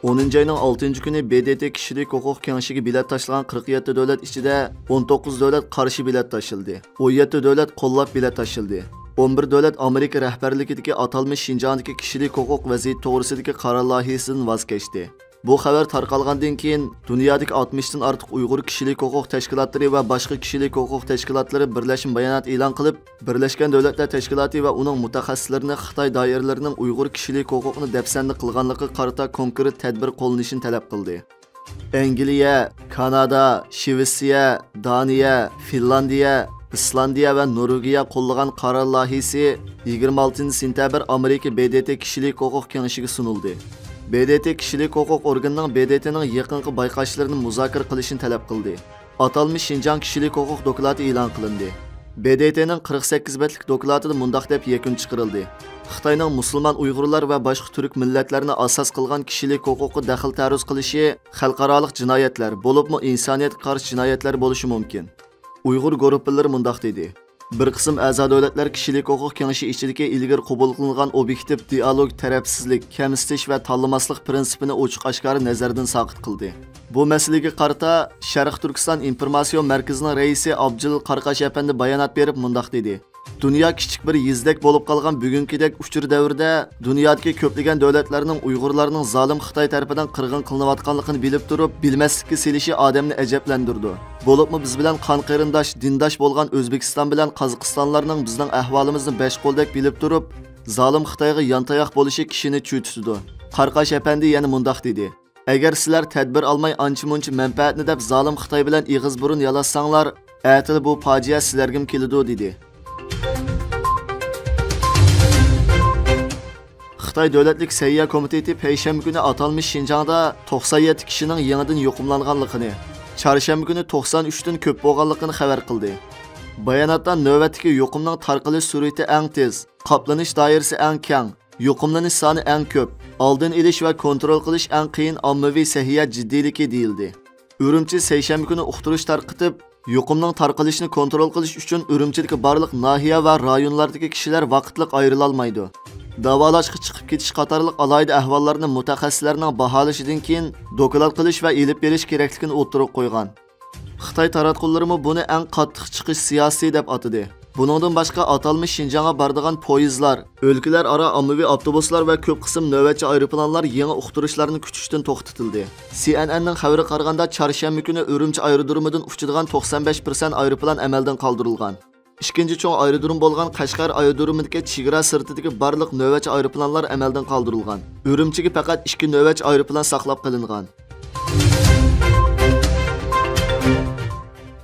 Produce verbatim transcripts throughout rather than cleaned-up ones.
ئونىنچى ئاينىڭ ئالتىنچى كۈنى ب د ت كىشىلىك ھوقۇق كېڭىشىگە بېلەت تاشلىغان قىرىق يەتتە دۆلەت ئىچىدە ئون توققۇز دۆلەت قارشى بېلەت تاشلىدى، ئون يەتتە دۆلەت قوللاپ بېلەت تاشلىدى، ئون بىر دۆلەت ئامېرىكا رەھبەرلىكىدىكى ئاتالمىش شىنجاڭدىكى كىشىلىك ھوقۇق ۋەزىيىتى توغرىسىدىكى قارار لايىھىسىدىن ۋاز كەچتى. بۇ خەۋەر تارقالغاندىن كېيىن، دۇنيادىكى ئاتمىشتىن ئارتۇق ئۇيغۇر كىشىلىك ھوقۇق تەشكىلاتلىرى ۋە باشقا كىشىلىك ھوقۇق تەشكىلاتلىرى بىرلەشمە بايانات ئېلان قىلىپ، بىرلەشكەن دۆلەتلەر تەشكىلاتى ۋە ئۇنىڭ مۇتەخەسسىسلىرىنى خىتاي دائىرىلىرىنىڭ ئۇيغۇر كىشىلىك ھوقۇقىنى دەپسەندە قىلغانلىقىغا قارىتا كونكرېت تەدبىر قوللىنىشىنى تەلەپ قىلدى. ئەنگلىيە، كانادا، شىۋېتسىيە، دانىيە، فىنلاندىيە، ئىسلاندىيە ۋە نورۋېگىيە قوللىغان قارار لايىھىسى يىگىرمە ئالتىنچى سېنتەبىر ئامېرىكا ب د ت كىشىلىك ھوقۇق كېڭىشىگە سۇنۇلدى. ب د ت كىشىلىك ھوقۇق ئورگىنىنىڭ ب د ت نىڭ يېقىنقى بايقاشلىرىنى مۇزاكىرە قىلىشىنى تەلەپ قىلدى. ئاتالمىش شىنجاڭ كىشىلىك ھوقۇق دوكلاتى ئېلان قىلىندى. ب د ت نىڭ قىرىق سەككىز بەتلىك دوكلاتىدا مۇنداق دەپ يەكۈن چىقىرىلدى: خىتاينىڭ مۇسۇلمان ئۇيغۇرلار ۋە باشقا تۈرك مىللەتلەرنى ئاساس قىلغان كىشىلىك ھوقۇققا دەخلى تەرۇز قىلىشى خەلقئارالىق جىنايەتلەر، بولۇپمۇ ئىنسانىيەتكە قارشى جىنايەتلەر بولۇشى مۇمكىن. ئۇيغۇر گۇرۇپپىلىرى مۇنداق دېدى: بىر قىسىم ئەزا دۆلەتلەر كىشىلىك ھوقۇق كېڭىشى ئىچىدىكى ئىلگىرى قوبۇل قىلىنغان ئوبيېكتىپ دىئالوگ، تەرەپسىزلىك، كەمسىتىش ۋە تاللىماسلىق پىرىنسىپىنى ئوچۇق-ئاشكارا نەزەردىن ساقىت قىلدى. بۇ مەسىلىگە قارىتا، شەرقىي تۈركىستان ئىنفورماتسىيە مەركىزىنىڭ رەئىسى ئابجىلىل قاراقاش ئەپەندى بايانات بېرىپ مۇنداق دېدى: دۇنيا كىچىك بىر يېزىدەك بولۇپ قالغان بۈگۈنكىدەك ئۇچۇر دەۋرىدە، دۇنيادىكى كۆپلىگەن دۆلەتلەرنىڭ ئۇيغۇرلارنىڭ زالىم خىتاي تەرىپىدىن قىرغىن قىلىنىۋاتقانلىقىنى بىلىپ تۇرۇپ، بىلمەسلىككە سېلىشى ئادەمنى ئەجەبلەندۈرىدۇ. بولۇپمۇ بىز بىلەن قان قېرىنداش، دىنداش بولغان ئۆزبېكىستان بىلەن قازاقىستانلارنىڭ بىزنىڭ ئەھۋالىمىزنى بەش قولدەك بىلىپ تۇرۇپ، زالىم خىتايغا يانتاياق بولۇشى كىشىنى چۆچۈتىدۇ. قاراقاش ئەپەندى يەنە مۇنداق دېدى: ئەگەر سىلەر تەدبىر ئالماي ئانچە-مۇنچە مەنپەئەتنى دەپ زالىم خىتاي بىلەن ئېغىز بۇرۇن يالاشساڭلار، ئەتىلا بۇ پاجىئە سىلەرگىمۇ كېلىدۇ، دېدى. خىتاي دۆلەتلىك سەھىيە كومىتېتى پەيشەنبە كۈنى ئاتالمىش شىنجاڭدا توقسان يەتتە كىشىنىڭ يېڭىدىن يۇقۇملانغانلىقىنى، چارشەنبە كۈنى توقسان ئۈچتىن كۆپ بولغانلىقىنى خەۋەر قىلدى. باياناتتا نۆۋەتتىكى يۇقۇمنىڭ تارقىلىش سۈرئىتى ئەڭ تېز، قاپلىنىش دائىرىسى ئەڭ كەڭ، يۇقۇملىنىش سانى ئەڭ كۆپ، ئالدىنى ئېلىش ۋە كونترول قىلىش ئەڭ قىيىن ئاممىۋى سەھىيە جىددىيلىكى دېيىلدى. ئۈرۈمچى سەيشەنبە كۈنى ئۇقتۇرۇش تارقىتىپ، يۇقۇمنىڭ تارقىلىشىنى كونترول قىلىش ئۈچۈن ئۈرۈمچىدىكى بارلىق ناھىيە ۋە رايونلاردىكى كىشىلەر ۋاقىتلىق ئايرىلالمايدۇ. داۋالاشقا چىقىپ كېتىش قاتارلىق ئالاھىدە ئەھۋاللارنى مۇتەخەسسىسلەرنىڭ باھالىشىدىن كېيىن دوكلات قىلىش ۋە ئېلىپ بېرىش كېرەكلىكىنى ئوتتۇرىغا قويغان. خىتاي تاراتقۇلىرىمۇ بۇنى ئەڭ قاتتىق چىقىش سىياسىتى دەپ ئاتىدى. بۇنىڭدىن باشقا، ئاتالمىش شىنجاڭغا بارىدىغان پويىزلار، ئۆلكىلەر ئارا ئاممىۋى ئاپتوبۇسلار ۋە كۆپ قىسىم نۆۋەتچى ئايروپىلانلار يېڭى ئۇقتۇرۇشلارنى كۈتۈشتىن توختىتىلدى. سى ئېن ئېننىڭ خەۋىرىگە قارىغاندا، چارشەنبە كۈنى ئۈرۈمچى ئايرودرومىدىن ئۇچىدىغان توقسان بەش پىرسەنت ئايروپىلان ئەمەلدىن قالدۇرۇلغان. ئىككىنچى چوڭ ئايرودروم بولغان قەشقەر ئايرودرومىدىكى چېگرا سىرتىدىكى بارلىق نۆۋەتچى ئايروپىلانلار ئەمەلدىن قالدۇرۇلغان. ئۈرۈمچىگە پەقەت ئىككى نۆۋەتچى ئايروپىلان ساقلاپ قېلىنغان.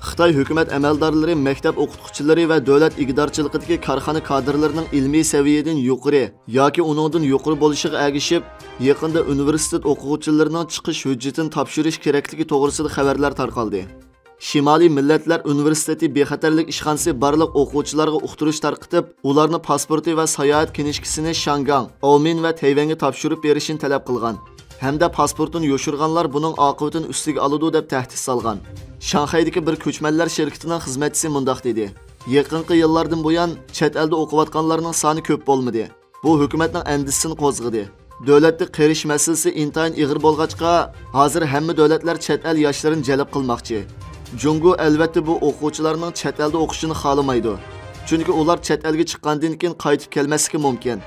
خىتاي ھۆكۈمەت ئەمەلدارلىرى مەكتەپ ئوقۇتقۇچىلىرى ۋە دۆلەت ئىگىدارچىلىقىدىكى كارخانا كادىرلىرىنىڭ ئىلمىي سەۋىيەدىن يۇقىرى ياكى ئۇنىڭدىن يۇقىرى بولۇشىغا ئەگىشىپ، يېقىندا ئۇنىۋېرسىتېت ئوقۇغۇچىلىرىنىڭ چىقىش ھۆججىتىنى تاپشۇرۇش كېرەكلىكى توغرىسىدا خەۋەرلەر تارقالدى. شىمالىي مىللەتلەر ئۇنىۋېرسىتېتى بىخەتەرلىك ئىشخانىسى بارلىق ئوقۇغۇچىلارغا ئۇقتۇرۇش تارقىتىپ، ئۇلارنى پاسپورتى ۋە ساياھەت كىنىشكىسىنى شياڭگاڭ، ئاۋمېن ۋە تەيۋەنگە تاپشۇرۇپ بېرىشىنى تەلەپ قىلغان ھەمدە پاسپورتىنى يوشۇرغانلار بۇنىڭ ئاقىۋىتىنى ئۈستىگە ئالىدۇ، دەپ تەھدىت سالغان. شاڭخەيدىكى بىر كۆچمەنلەر شىركىتىنىڭ خىزمەتچىسى مۇنداق دېدى: يېقىنقى يىللاردىن بۇيان، چەت ئەلدە ئوقۇۋاتقانلارنىڭ سانى كۆپ بولمىدى. بۇ ھۆكۈمەتنىڭ ئەندىشىسىنى قوزغىدى. دۆلەتتە قېرىش مەسىلىسى ئىنتايىن ئېغىر بولغاچقا، ھازىر ھەممە دۆلەتلەر چەت ئەل ياشلىرىنى جەلپ قىلماقچى. جۇڭگو، ئەلۋەتتە، بۇ ئوقۇغۇچىلارنىڭ چەت ئەلدە ئوقۇشىنى خالىمايدۇ. چۈنكى ئۇلار چەت ئەلگە چىققاندىن كېيىن قايتىپ كەلمەسلىكى مۇمكىن.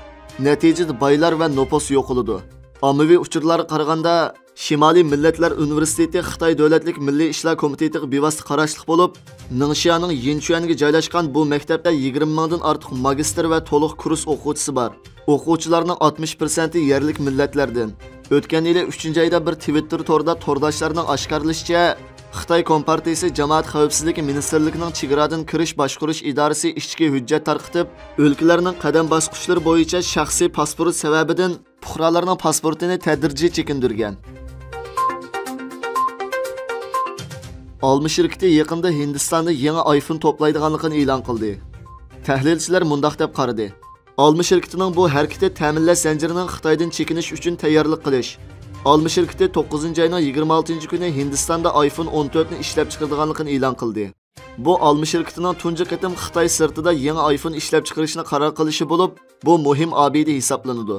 نەتىجىدە بايلار ۋە نوپۇس يوقىلىدۇ. ئاممىۋى ئۇچۇرلارغا قارىغاندا، شىمالىي مىللەتلەر ئۇنىۋېرسىتېتى خىتاي دۆلەتلىك مىللىي ئىشلار كومىتېتىغا بىۋاسىتە قاراشلىق بولۇپ، نىڭشيانىڭ يىنچۈەنگە جايلاشقان بۇ مەكتەپتە يىگىرمە مىڭدىن ئارتۇق ماگىستىر ۋە تولۇق كۇرس ئوقۇغۇچىسى بار. ئوقۇغۇچىلارنىڭ ئاتمىش پىرسەنتى يەرلىك مىللەتلەردىن. ئۆتكەن يىلى ئۈچىنچى ئايدا بىر تىۋىتتېر توردا تورداشلارنىڭ ئاشكارىلىشىچە، خىتاي كومپارتىيىسى جامائەت خەۋپسىزلىكى مىنىستىرلىكىنىڭ چېگرادىن كىرىش باشقۇرۇش ئىدارىسى ئىچكى ھۆججەت تارقىتىپ، ئۆلكىلەرنىڭ قەدەم باسقۇچلىرى بويىچە شەخسىي پاسپورت سەۋەبىدىن پۇقرالارنىڭ پاسپورتىنى تەدرىجىي چېكىندۈرگەن. ئالما شىركىتى يېقىندا ھىندىستاندا يېڭى ئايفون توپلايدىغانلىقىنى ئېلان قىلدى. تەھلىلچىلەر مۇنداق دەپ قارىدى: ئالما شىركىتىنىڭ بۇ ھەرىكىتى تەمىنلەش زەنجىرىنىڭ خىتايدىن چېكىنىش ئۈچۈن تەييارلىق قىلىش. ئالما شىركىتى توققۇزىنچى ئاينىڭ يىگىرمە ئالتىنچى كۈنى ھىندىستاندا ئايفون ئون تۆتنى ئىشلەپچىقىرىدىغانلىقىنى ئېلان قىلدى. بۇ ئالما شىركىتىنىڭ تۇنجى قېتىم خىتاي سىرتىدا يېڭى ئايفون ئىشلەپچىقىرىشنى قارار قىلىشى بولۇپ، بۇ مۇھىم ئابىدە ھېسابلىنىدۇ.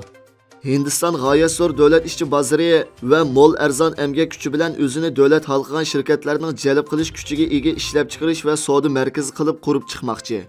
ھىندىستان غايەت زور دۆلەت ئىچى بازىرى ۋە مول ئەرزان ئەمگەك كۈچى بىلەن ئۆزىنى دۆلەت ھالقىغان شىركەتلەرنىڭ جەلپ قىلىش كۈچىگە ئىگە ئىشلەپچىقىرىش ۋە سودا مەركىزى قىلىپ قۇرۇپ چىقماقچى.